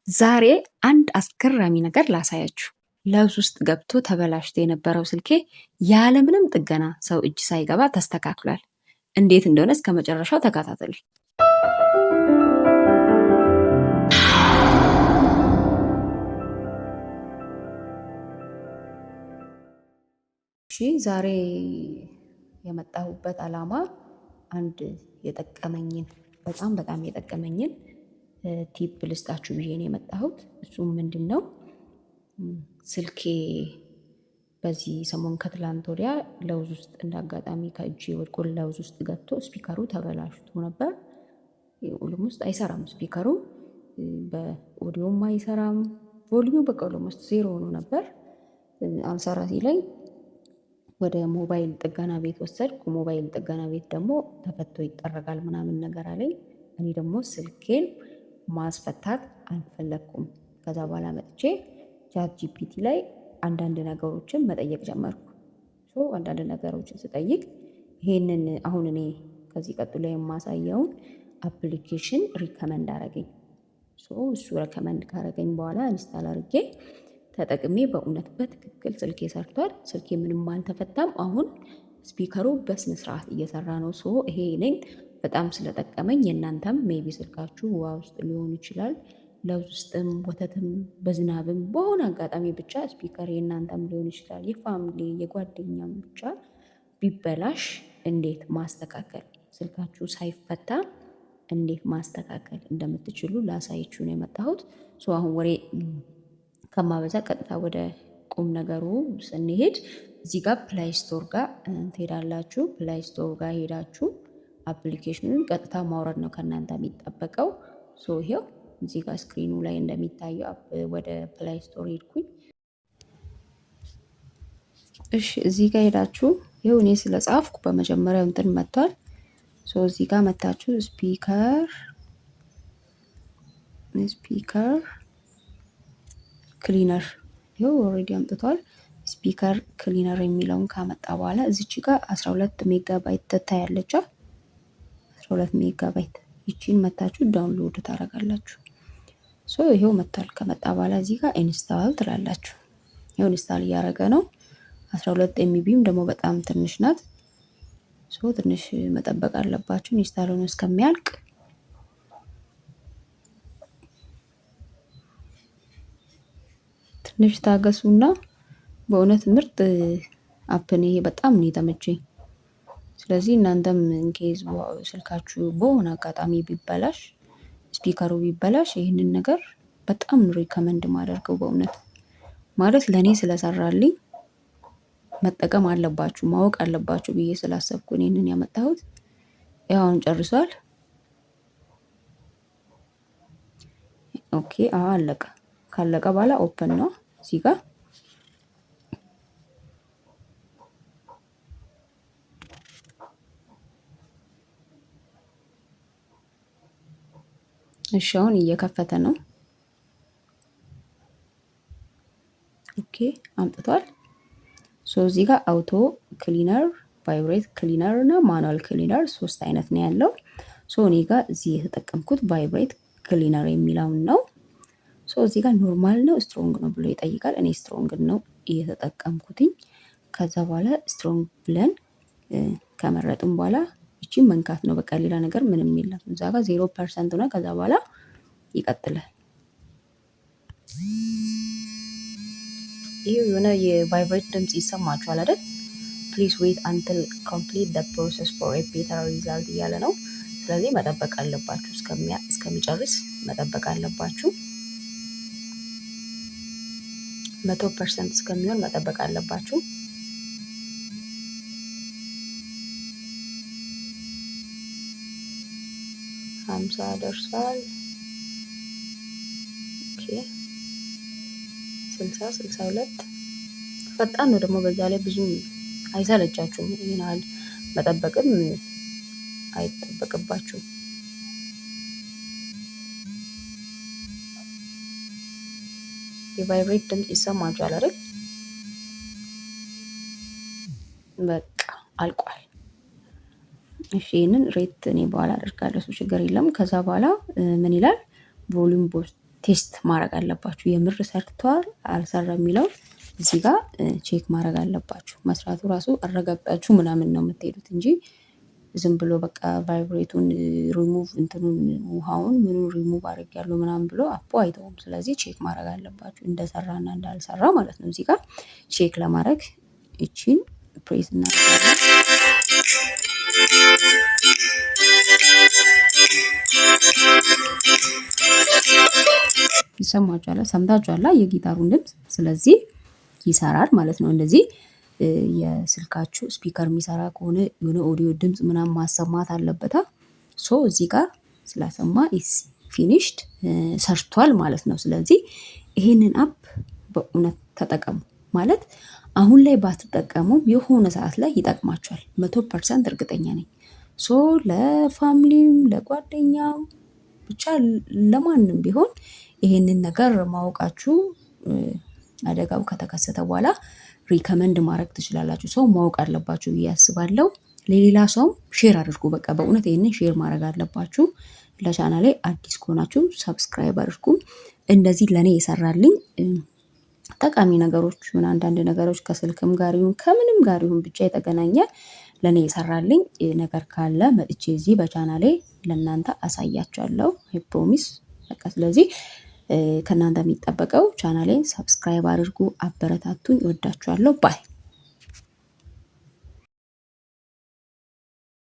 ዛሬ አንድ አስገራሚ ነገር ላሳያችሁ። ለውዝ ውስጥ ገብቶ ተበላሽቶ የነበረው ስልኬ ያለምንም ጥገና ሰው እጅ ሳይገባ ተስተካክሏል። እንዴት እንደሆነ እስከ መጨረሻው ተከታተሉ። እሺ፣ ዛሬ የመጣሁበት ዓላማ አንድ የጠቀመኝን፣ በጣም በጣም የጠቀመኝን tip ልስጣችሁ ብዬ ነው የመጣሁት። እሱም ምንድን ነው? ስልኬ በዚህ ሰሞን ከትላንት ወዲያ ለውዝ ውስጥ እንደ አጋጣሚ ከእጄ ወድቆ ለውዝ ውስጥ ገብቶ speaker ኡ ተበላሽቶ ነበር። Almost አይሰራም speaker ኡ፣ በኦዲዮም አይሰራም። Volume ኡ በቃ almost zero ሆኖ ነበር። አልሰራ ሲለኝ ወደ ሞባይል ጥገና ቤት ወሰድኩ። ሞባይል ጥገና ቤት ደግሞ ተፈቶ ይጠረጋል ምናምን ነገር አለኝ። እኔ ደግሞ ስልኬን ማስፈታት አልፈለግኩም። ከዛ በኋላ መጥቼ ChatGPT ላይ አንዳንድ ነገሮችን መጠየቅ ጀመርኩ። So አንዳንድ ነገሮችን ስጠይቅ ይሄንን አሁን እኔ ከዚህ ቀጥሎ የማሳየውን application recommend አረገኝ። So እሱ recommend ካረገኝ በኋላ install አድርጌ ተጠቅሜ በእውነት በትክክል ስልኬ ሰርቷል። ስልኬ ምንም አልተፈታም። አሁን speaker ኡ በስነ ስርዓት እየሰራ ነው። So ይሄ እኔን በጣም ስለጠቀመኝ የእናንተም maybe ስልካችሁ ውሃ ውስጥ ሊሆን ይችላል፣ ለውዝ ውስጥም፣ ወተትም፣ በዝናብም በሆነ አጋጣሚ ብቻ speaker የእናንተም ሊሆን ይችላል፣ የ family የጓደኛም ብቻ ቢበላሽ እንዴት ማስተካከል፣ ስልካችሁ ሳይፈታ እንዴት ማስተካከል እንደምትችሉ ላሳያችሁ ነው የመጣሁት። So አሁን ወሬ ከማበዛ ቀጥታ ወደ ቁም ነገሩ ስንሄድ እዚህ ጋር Play Store ጋር ትሄዳላችሁ። Play Store ጋር ሄዳችሁ application ኑን ቀጥታ ማውረድ ነው ከእናንተ የሚጠበቀው። So ይሄው እዚህ ጋር screen ኑ ላይ እንደሚታየው ወደ Play Store ሄድኩኝ። እሺ፣ እዚህ ጋር ሄዳችሁ ይኸው እኔ ስለጻፍኩ በመጀመሪያው እንትን መጥቷል። So እዚህ ጋር መታችሁ speaker cleaner ይኸው already አምጥቷል። Speaker cleaner የሚለውን ካመጣ በኋላ እዚች ጋር 12 ሜጋባይት ትታያለች። 12 ሜጋባይት ይቺን መታችሁ download ታደርጋላችሁ። So ይሄው መጥቷል። ከመጣ በኋላ እዚህ ጋር install ትላላችሁ። ይሄው install እያደረገ ነው። 12 MB ም ደግሞ በጣም ትንሽ ናት። So ትንሽ መጠበቅ አለባችሁ install ሆኖ እስከሚያልቅ። ትንሽ ታገሱና በእውነት ምርጥ app ነው ይሄ፣ በጣም ነው የተመቸኝ። ስለዚህ እናንተም in case ስልካችሁ በሆነ አጋጣሚ ቢበላሽ፣ speaker ኡ ቢበላሽ ይህንን ነገር በጣም recommend ማደርገው፣ በእውነት ማለት ለእኔ ስለሰራልኝ መጠቀም አለባችሁ፣ ማወቅ አለባችሁ ብዬ ስላሰብኩ ይህንን ያመጣሁት። ያው አሁን ጨርሷል። Okay፣ አለቀ። ካለቀ በኋላ open ነው እዚህ ጋር። እሺ፣ አሁን እየከፈተ ነው። Okay፣ አምጥቷል። So እዚህ ጋር auto cleaner፣ vibrate cleaner እና manual cleaner ሶስት አይነት ነው ያለው። So እኔ ጋር እዚህ የተጠቀምኩት vibrate cleaner የሚለውን ነው። So እዚህ ጋር normal ነው strong ነው ብሎ ይጠይቃል። እኔ strong ነው እየተጠቀምኩትኝ። ከዛ በኋላ strong ብለን ከመረጥን በኋላ ይቺን መንካት ነው። በቃ ሌላ ነገር ምንም የለም። እዛ ጋር 0% ነው። ከዛ በኋላ ይቀጥላል። ይሄ የሆነ የ vibrate ድምጽ ይሰማችኋል አይደል? "Please wait until complete the process for a better result" እያለ ነው። ስለዚህ መጠበቅ አለባችሁ፣ እስከሚጨርስ መጠበቅ አለባችሁ። 100% እስከሚሆን መጠበቅ አለባችሁ። 50 ደርሷል። Okay፣ 60፣ 62። ፈጣን ነው ደግሞ በዛ ላይ ብዙም አይሰለቻችሁም። ይህን ያህል መጠበቅም አይጠበቅባችሁም። የ vibrate ድምጽ ይሰማችኋል አይደል? በቃ አልቋል። እሺ፣ ይህንን rate እኔ በኋላ አደርጋለሁ፣ እሱ ችግር የለም። ከዛ በኋላ ምን ይላል? Volume boost Test ማድረግ አለባችሁ። የምር ሰርቷል አልሰራ የሚለው እዚህ ጋር check ማድረግ አለባችሁ። መስራቱ ራሱ አረጋግጣችሁ ምናምን ነው የምትሄዱት እንጂ ዝም ብሎ በቃ ቫይብሬቱን ሪሙቭ እንትኑን ውሃውን ምኑን ሪሙቭ አድርጌያለሁ ምናምን ብሎ app ኡ አይተውም። ስለዚህ check ማድረግ አለባችሁ እንደሰራና እንዳልሰራ ማለት ነው። እዚህ ጋር check ለማድረግ ይቺን ፕሬስ እናደርጋለን። ይሰማችኋል፣ ሰምታችኋል የጊታሩን ድምፅ። ስለዚህ ይሰራል ማለት ነው። እንደዚህ የስልካችሁ speaker የሚሰራ ከሆነ የሆነ ኦዲዮ ድምፅ ምናምን ማሰማት አለበታ። So እዚህ ጋር ስላሰማ is finished ሰርቷል ማለት ነው። ስለዚህ ይሄንን app በእውነት ተጠቀሙ። ማለት አሁን ላይ ባትጠቀሙም የሆነ ሰዓት ላይ ይጠቅማችኋል። 100% እርግጠኛ ነኝ። So ለ family ም ለጓደኛም ብቻ ለማንም ቢሆን ይሄንን ነገር ማወቃችሁ አደጋው ከተከሰተ በኋላ recommend ማድረግ ትችላላችሁ። ሰው ማወቅ አለባችሁ ብዬ አስባለሁ። ለሌላ ሰውም share አድርጉ። በቃ በእውነት ይሄንን share ማድረግ አለባችሁ። ለቻናሌ አዲስ ከሆናችሁ subscribe አድርጉ። እንደዚህ ለኔ የሰራልኝ ጠቃሚ ነገሮች አንዳንድ ነገሮች ከስልክም ጋር ይሁን ከምንም ጋር ይሁን ብቻ የተገናኘ ለኔ የሰራልኝ ነገር ካለ መጥቼ እዚህ በቻናሌ ለእናንተ አሳያችኋለሁ። I promise። በቃ ስለዚህ ከእናንተ የሚጠበቀው ቻናሌን subscribe አድርጉ፣ አበረታቱኝ። እወዳችኋለሁ። Bye።